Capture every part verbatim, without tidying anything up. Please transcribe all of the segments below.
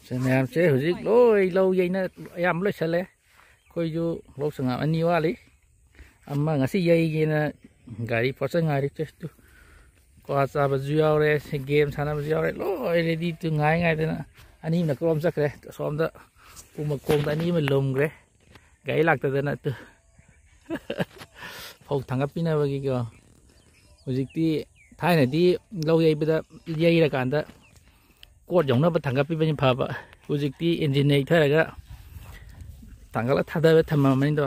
ꯁꯤ ꯃꯌꯥꯝꯁꯦ ꯍꯧꯖꯤꯛ ꯂꯣꯏ ꯂꯧ ꯌꯩꯅ ꯑꯌꯥꯝꯕ ꯂꯣꯏꯁꯜꯂꯦ꯫ ꯑꯩꯈꯣꯏꯁꯨ ꯂꯧ ꯁꯪꯉꯝ ꯑꯅꯤ ꯋꯥꯠꯂꯤ꯫ ꯑꯃ ꯉꯁꯤ ꯌꯩꯒꯦꯅ ꯒꯥꯔꯤ ꯄꯣꯠꯆꯪ ꯉꯥꯏꯔꯤ꯫ ꯆꯦ, ꯇꯨ, ꯀ꯭ꯋꯥ ꯆꯥꯕꯁꯨ ꯌꯥꯎꯔꯦ, ꯁꯤ ꯒꯦꯝ ꯁꯥꯟꯅꯕꯁꯨ ꯌꯥꯎꯔꯦ, ꯂꯣꯏ ꯔꯦꯗꯤ ꯇꯨ ꯉꯥꯏ ꯉꯥꯏꯗꯅ ꯑꯅꯤ ꯑꯃꯅ ꯀꯔꯣꯝ ꯆꯠꯈ꯭ꯔꯦ꯫ ꯑꯁꯣꯝꯗ ꯎ ꯃꯈꯣꯡꯗ ꯑꯅꯤ ꯑꯃ ꯂꯨꯝꯈ꯭ꯔꯦ꯫ ꯒꯥꯔꯤ ꯂꯥꯛꯇꯗꯅ ꯇꯨ꯫ ꯐꯧ ꯊꯥꯡꯒꯠꯄꯤꯅꯕꯒꯤꯀꯣ꯫ ꯍꯧꯖꯤꯛꯇꯤ, ꯊꯥꯏꯅꯗꯤ ꯂꯧ ꯌꯩꯕꯗ, ꯌꯩꯔꯀꯥꯟꯗ ꯀꯣꯠ ꯌꯧꯅꯕ ꯊꯥꯡꯒꯠꯄꯤꯕꯅꯤ ꯐꯕ꯫ ꯍꯧꯖꯤꯛꯇꯤ ꯏꯟꯖꯤꯟ ꯌꯩꯊꯔꯒ ꯊꯥꯡꯒꯠꯂ ꯊꯥꯗꯔ ꯊꯝꯃꯕꯅꯤꯗꯣ꯫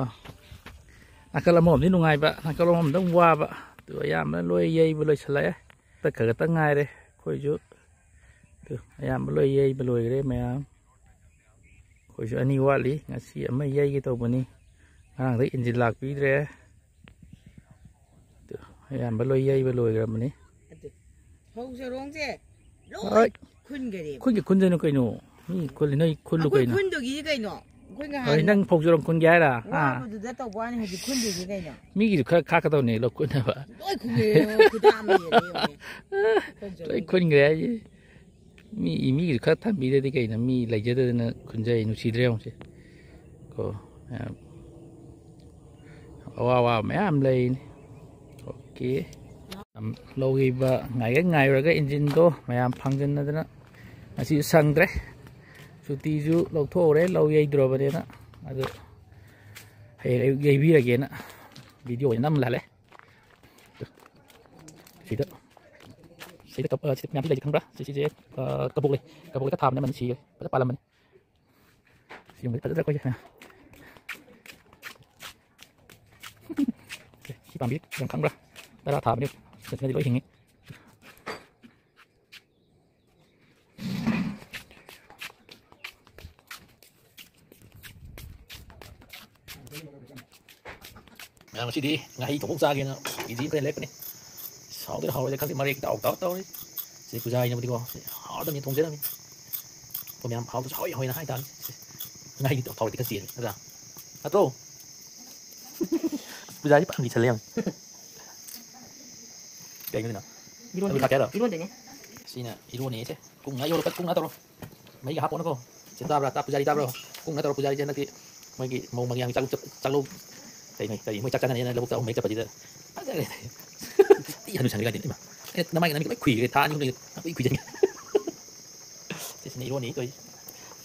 ꯅꯥꯀꯜ ꯑꯃꯔꯣꯝꯗꯤ ꯅꯨꯡꯉꯥꯏꯕ, ꯅꯥꯀꯜ ꯑꯃꯔꯣꯝꯗ ꯑꯃꯨꯛ ꯋꯥꯕ꯫ ꯑꯗꯨ ꯑꯌꯥꯝꯕꯅ ꯂꯣꯏ ꯌꯩꯕ ꯂꯣꯏꯁꯤꯜꯂꯛꯑꯦ꯫ ꯈꯔ ꯈꯛꯇ ꯉꯥꯏꯔꯦ ꯑꯩꯈꯣꯏꯁꯨ꯫ ꯑꯗꯨ ꯑꯌꯥꯝꯕ ꯂꯣꯏ ꯌꯩꯕ ꯂꯣꯏꯈ꯭ꯔꯦ ꯃꯌꯥꯝ꯫ ꯑꯩꯈꯣꯏꯁꯨ ꯑꯅꯤ ꯋꯥꯠꯂꯤ꯫ ꯉꯁꯤ ꯑꯃ ꯌꯩꯒꯦ ꯇꯧꯕꯅꯤ꯫ ꯉꯔꯥꯡꯗꯩ ꯏꯟꯖꯤꯟ ꯂꯥꯛꯄꯤꯗ꯭ꯔꯦ꯫ ꯑꯗꯨ ꯑꯌꯥꯝꯕ ꯂꯣꯏ ꯌꯩꯕ ꯂꯣꯏꯈ꯭ꯔꯕꯅꯤ꯫ ꯑꯗꯨ ꯐꯧ ꯆꯔꯣꯡꯁꯦ ꯂꯣꯏ ꯍꯣꯏ꯫ ꯈꯨꯟꯈꯔꯦꯕ꯫ ꯈꯨꯟꯒꯤ ꯈꯨꯟꯗꯣꯏꯅꯣ ꯀꯩꯅꯣ? ꯃꯤ ꯈꯨꯜꯂꯤ, ꯅꯣꯏ ꯈꯨꯜꯂꯨ ꯑꯩꯈꯣꯏ ꯀꯩꯅꯣ? ꯈꯨꯟꯗꯨꯒꯤ ꯀꯩꯅꯣ? ꯑꯩꯈꯣꯏ ꯍꯣꯏ, ꯅꯍꯥꯟ ꯅꯪ ꯐꯧ ꯆꯔꯣꯡ ꯈꯨꯟꯒꯦ ꯍꯥꯏꯔ? ꯑꯥ꯫ ꯋꯥꯕꯗꯨꯗ ꯇꯧꯕ ꯋꯥꯅꯤ, ꯍꯧꯖꯤꯛ ꯈꯨꯟꯗꯣꯏꯅꯤ ꯀꯩꯅꯣ? ꯃꯤꯒꯤꯁꯨ ꯈꯔ ꯈꯥꯛꯀꯗꯧꯅꯦ ꯂꯧ ꯈꯨꯟꯅꯕ꯫ ꯂꯣꯏ ꯈꯨꯟꯈꯔꯦ, ꯈꯨꯗꯥ ꯑꯃ ꯍꯦꯜꯂꯦ ꯌꯦꯡꯉꯨꯅꯦ꯫ ꯑꯩꯈꯣꯏ ꯂꯣꯏ ꯆꯔꯣꯡ ꯈꯨꯟꯈ꯭ꯔꯦ ꯍꯥꯏꯁꯦ꯫ ꯃꯤ, ꯃꯤꯒꯤꯁꯨ ꯈꯔ ꯊꯝꯕꯤꯗ꯭ꯔꯗꯤ ꯀꯩꯅꯣ? ꯃꯤ ꯂꯩꯖꯗꯗꯅ ꯈꯨꯟꯖꯩ, ꯅꯨꯡꯁꯤꯗ꯭ꯔꯦ ꯌꯦꯡꯉꯨꯁꯦ꯫ ꯀꯣ, ꯌꯥꯝ ꯑꯋꯥ ꯑꯋꯥꯕ ꯃꯌꯥꯝ ꯂꯩꯅꯤ꯫ ꯑꯣꯀꯦ꯫ ꯌꯥꯝ ꯂꯧꯈꯤꯕ ꯉꯥꯏꯒ ꯉꯥꯏꯔꯨꯔꯒ ꯏꯟꯖꯤꯟꯗꯣ ꯃꯌꯥꯝ ꯐꯥꯡꯖꯟꯅꯗꯅ ꯉꯁꯤ ꯁꯪꯗ꯭ꯔꯦ꯫ ꯁꯨꯇꯤꯁꯨ ꯂꯧꯊꯣꯛꯎꯔꯦ, ꯂꯧ ꯌꯩꯗ꯭ꯔꯕꯅꯤꯅ꯫ ꯑꯗꯨ ꯍꯌꯦꯡ ꯑꯌꯨꯛ ꯌꯩꯕꯤꯔꯒꯦꯅ ꯚꯤꯗꯤꯑꯣ ꯑꯣꯏꯅ ꯅꯝ ꯂꯥꯛꯂꯦ꯫ ꯁꯤꯗ, ꯁꯤꯗ ꯀꯞ-, ꯑ, ꯁꯤꯗ ꯃꯌꯥꯝꯁꯤ ꯂꯩꯁꯤ ꯈꯪꯕ꯭ꯔꯥ? ꯁꯤ, ꯁꯤꯁꯦ, ꯑ, ꯀꯕꯣꯛ ꯂꯩ꯫ ꯀꯕꯣꯛ ꯂꯩ ꯈꯔ ꯊꯥꯕꯅꯦ, ꯑꯃꯅꯤ ꯁꯤꯈ꯭ꯔꯦ꯫ ꯐꯖ ꯄꯥꯜꯂꯝꯕꯅꯤ꯫ ꯁꯤ ꯌꯨꯝꯁꯦ ꯐꯖꯗ꯭ꯔꯥ ꯑꯩꯈꯣꯏꯁꯦ? ꯁꯤ ꯄꯥꯝꯕꯤ ꯌꯥꯝ ꯈꯪꯕ꯭ꯔꯥ? ꯇꯔꯥ ꯊꯥꯕꯅꯦ꯫ ꯁꯤꯅꯗꯤ ꯂꯣꯏ ꯍꯤꯡꯉꯤ꯫ ꯃꯌꯥꯝ, ꯉꯁꯤꯗꯤ ꯉꯥꯍꯩ ꯊꯣꯡꯕ ꯆꯥꯒꯦꯅ ꯀꯦ ꯖꯤ ꯑꯃ ꯈꯔ ꯂꯩꯔꯛꯄꯅꯤ꯫ ꯍꯥꯎꯗꯣꯏꯔꯥ ꯍꯥꯎꯔꯣꯏꯗ꯭ꯔꯥ ꯈꯪꯗꯦ, ꯃꯔꯦꯛ ꯏꯇꯥꯎ ꯇꯥꯎ ꯇꯧꯔꯤ꯫ ꯁꯤ ꯄꯨꯖꯥ ꯍꯣꯏꯅꯕꯨꯗꯤꯀꯣ, ꯁꯤ ꯍꯥꯎꯔꯗꯕꯅꯤ ꯊꯣꯡꯖꯔꯝꯃꯤ꯫ ꯑꯩꯈꯣꯏ ꯃꯌꯥꯝ ꯍꯥꯎꯗꯁꯨ ꯍꯥꯎꯏ ꯍꯥꯎꯏꯅ ꯍꯥꯏꯇꯥꯔꯦ꯫ ꯁꯤ ꯉꯥꯍꯩꯗꯤ ꯊꯥꯎ ꯈꯤꯇꯪ ꯆꯦꯜꯂꯦ, ꯅꯠꯇ꯭ꯔꯥ? ꯅꯠꯇ꯭ꯔꯣ? ꯄꯨꯖꯥꯁꯤ ꯄꯥꯝꯕꯤ ꯆꯠꯂꯦ ꯌꯥꯝ꯫ ꯀꯩꯅꯣ ꯑꯗꯨꯅ? ꯏꯔꯣꯟꯗꯣꯏꯅꯦ꯫ ꯑꯗꯨ ꯊꯥꯛꯀꯦ ꯍꯥꯏꯔꯣ? ꯏꯔꯣꯟꯗꯣꯏꯅꯦ꯫ ꯁꯤꯅ ꯏꯔꯣꯟꯅꯦꯁꯦ꯫ ꯀꯨꯡꯅ ꯌꯣꯜꯂꯛꯄ, ꯀꯨꯡꯅ ꯇꯧꯔꯣ꯫ ꯃꯩꯒ ꯍꯥꯞꯄꯣꯅꯀꯣ꯫ ꯁꯤ ꯇꯥꯕ꯭ꯔꯥ? ꯇꯥ-, ꯄꯨꯖꯥꯔꯤ ꯇꯥꯕ꯭ꯔꯣ? ꯀꯨꯡꯅ ꯇꯧꯔ ꯄꯨꯖꯥꯔꯤꯁꯦ ꯍꯟꯗꯛꯇꯤ ꯃꯣꯏꯒꯤ ꯃꯧ ꯃꯉꯤꯌꯥꯡ ꯆꯥꯛ-, ꯆꯥꯛ-, ꯆꯥꯛꯂꯧ-, ꯀꯩ, ꯀꯩ, ꯃꯣꯏ ꯆꯥꯛ ꯆꯥꯅꯅꯦꯅ ꯂꯧꯕꯨꯛꯇ ꯑꯍꯨꯝ ꯃꯔꯤ ꯆꯠꯄꯁꯤꯗ ꯐꯖꯔꯦ꯫ ꯊꯤ ꯍꯅꯨꯁꯟꯈ꯭ꯔꯦ ꯀꯥꯏꯗꯩꯅꯣ꯫ ꯏꯃꯥ, ꯑꯩꯅ ꯅꯃꯥꯏꯒ ꯅꯃꯤꯠꯀ ꯂꯣꯏ ꯈꯨꯏꯈ꯭ꯔꯦ꯫ ꯊꯥ ꯑꯅꯤ ꯑꯍꯨꯝꯗꯒꯤ ꯂꯣꯏ ꯈꯨꯏꯖꯟꯈ꯭ꯔꯦ꯫ ꯁꯤꯁꯤꯅ ꯏꯔꯣꯅꯤ ꯇꯧꯔꯤꯁꯦ꯫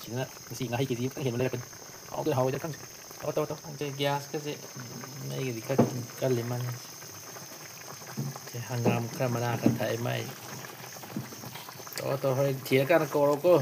ꯁꯤꯗꯅ ꯉꯁꯤ ꯉꯥꯍꯩ ꯀꯦꯖꯤ ꯑꯃꯇꯪ ꯍꯦꯟꯕ ꯂꯩꯔꯛꯄꯅꯤ꯫ ꯍꯥꯎꯗꯣꯏꯔꯥ ꯍꯥꯎꯔꯣꯏꯗ꯭ꯔꯥ ꯈꯪꯗꯦ꯫ ꯇꯧꯔꯣ, ꯇꯧꯔꯣ, ꯇꯧꯔꯣ꯫ ꯅꯪꯁꯦ ꯒ꯭ꯌꯥꯁꯀꯁꯦ ꯃꯩꯒꯗꯤ ꯈꯔ ꯀꯜꯂꯤ ꯃꯥꯅꯤ꯫ ꯁꯦ, ꯍꯪꯒꯥꯝ ꯈꯔ ꯃꯅꯥ ꯈꯔ ꯊꯥꯛꯑꯦ ꯃꯥꯏ꯫ ꯇꯧꯔꯣ, ꯇꯧꯔꯣ, ꯍꯣꯔꯦꯟ ꯊꯤꯔꯀꯥꯟꯗ ꯀꯧꯔꯣꯀꯣ꯫